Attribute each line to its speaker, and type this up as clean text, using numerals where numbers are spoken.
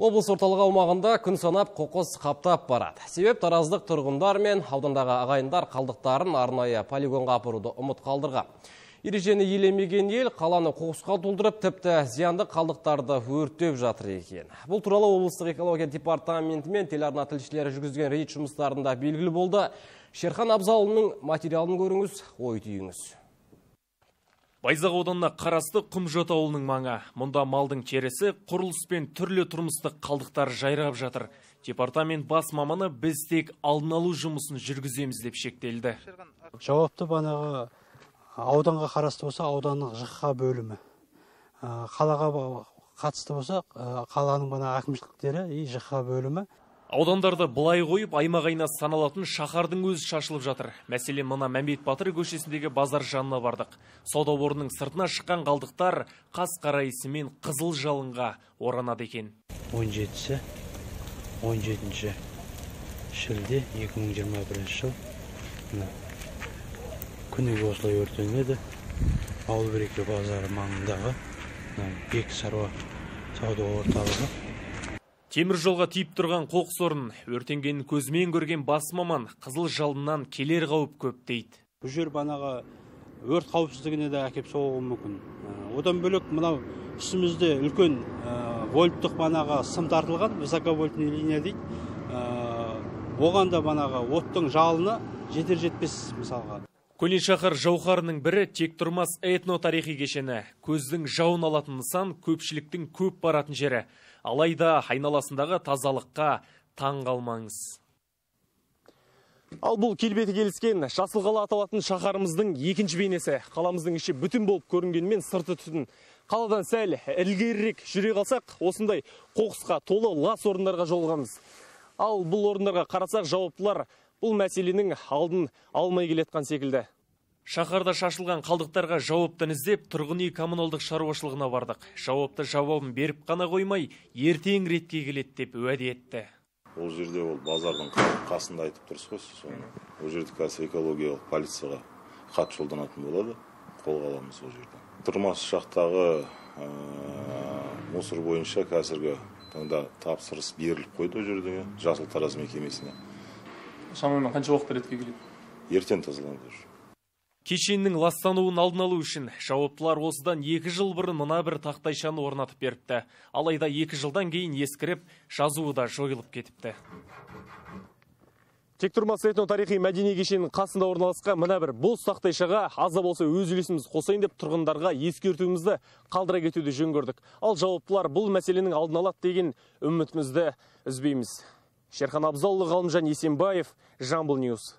Speaker 1: Облыс орталығы аумағында күн санап қоқыс қаптап барады. Себеп тараздық тұрғындар мен аудандағы ағайындар қалдықтарын арнайы полигонға апаруды ұмыт қалдырған. Ережені елемеген ел қаланы қоқысқа толтырып, тіпті зиянды қалдықтарды өртеп жатыр екен. Бұл туралы облыстық экология департаменті мен телеарна тілшілері жүргізген рейд жұмыстарында белгілі болды. Шерхан Абзалұлының материалын көріңіз, ой түйіңіз.
Speaker 2: Байзақ ауданына қарасты Құмжота ауылының маңы. Мұнда малдың терісі, құрылыс пен түрлі тұрмыстық қалдықтар жайрап жатыр. Департамент бас маманы біз тек алдын алу жұмысын жүргіземіз деп шектелді.
Speaker 3: Жауапты банағы ауданға қарасты болса, ауданның ЖХ бөлімі. Қалаға қатысты болса, қаланың бана әкімшіліктері и ЖХ бөлімі.
Speaker 2: Аудандарды былай қойып, аймақ айнасы саналатын шаһардың өзі шашылып жатыр. Мәселен, мына Мәмбет Батыр көшесіндегі базар жанына бардық. Сауда орнының сыртына шыққан қалдықтар қас қарайысымен қызыл жалынға оранады екен.
Speaker 3: 17-сі, 17 шілде 2021 жыл. Күніге осылай өртенеді. Ауыл береке базары маңындағы Бек шаруа сауда орталығы.
Speaker 2: Темір жолға тиіп тұрған қоқыс орын өртенгенін көзімен көрген бас маман қызыл жалыннан келер қауіп көп дейді.
Speaker 3: Бұл жер банағы өрт қауіпсіздігіне де әкеп соғуы мүмкін. Одан бөлек мынау үстімізде үлкен вольттық банағы сым тартылған, высоковольтный линия дейді. Оған да банағы оттың жалыны жетер жетпес мысалға.
Speaker 2: Көне шаһар жауһарының бірі Тектұрмас этно-тарихи кешені. Көздің жауын алатын нысан көпшіліктің көп баратын жері. Алайда айналасындағы тазалыққа таң қалмаңыз.
Speaker 4: Ал бұл келбеті келіскен жасыл қала аталатын шаһарымыздың екінші бейнесі. Қаламыздың іші бүтін болып көрінгенімен сырты түтін. Қаладан сәл ілгерірек жүре қалсақ, осындай қоқысқа толы лас орындарға жолығамыз. Ал бұл орындарға қарасақ, жауаптылар бұл мәселенің алдын алмай келе жатқан секілді.
Speaker 2: Шаһарда шашылған қалдықтарға жауаптыны іздеп, тұрғын үй коммуналдық шаруашылығына бардық. Жауапты жауабын беріп қана қоймай, ертең ретке келеді деп уәде етті.
Speaker 5: Ол жерде ол базардың қасында айтып тұрсыз ғой, соны. Ол жерде қазір экологиялық полицияға хат жолданатын болады, қолға аламыз ол жерде. Тұрмас жақтағы мусор бойынша қазіргі таңда тапсырыс беріліп қойды ол жерде Жасыл Тараз мекемесіне.
Speaker 4: Шамамен қанша уақытта ретке келеді?
Speaker 5: Ертең тазаланады уже.
Speaker 2: Кешеннің ластануын алдын алу үшін жауаптылар осыдан 2 жыл бұрын мына бір тақтайшаны орнатып беріпті. Алайда 2 жылдан кейін ескіріп, жазуы да жойылып кетіпті.
Speaker 4: Тектұрмас этно-тарихи мәдени кешенінің қасында орналасқан мына бір бос тақтайшаға аз да болса өз үлесімізді қосайын деп тұрғындарға ескертуімізді қалдыра кетуді жөн көрдік. Ал жауаптылар бұл мәселенің алдын алады деген үмітімізді үзбейміз. Шерхан Абзалұлы, Ғалымжан Есенбаев, Жамбыл Ньюс.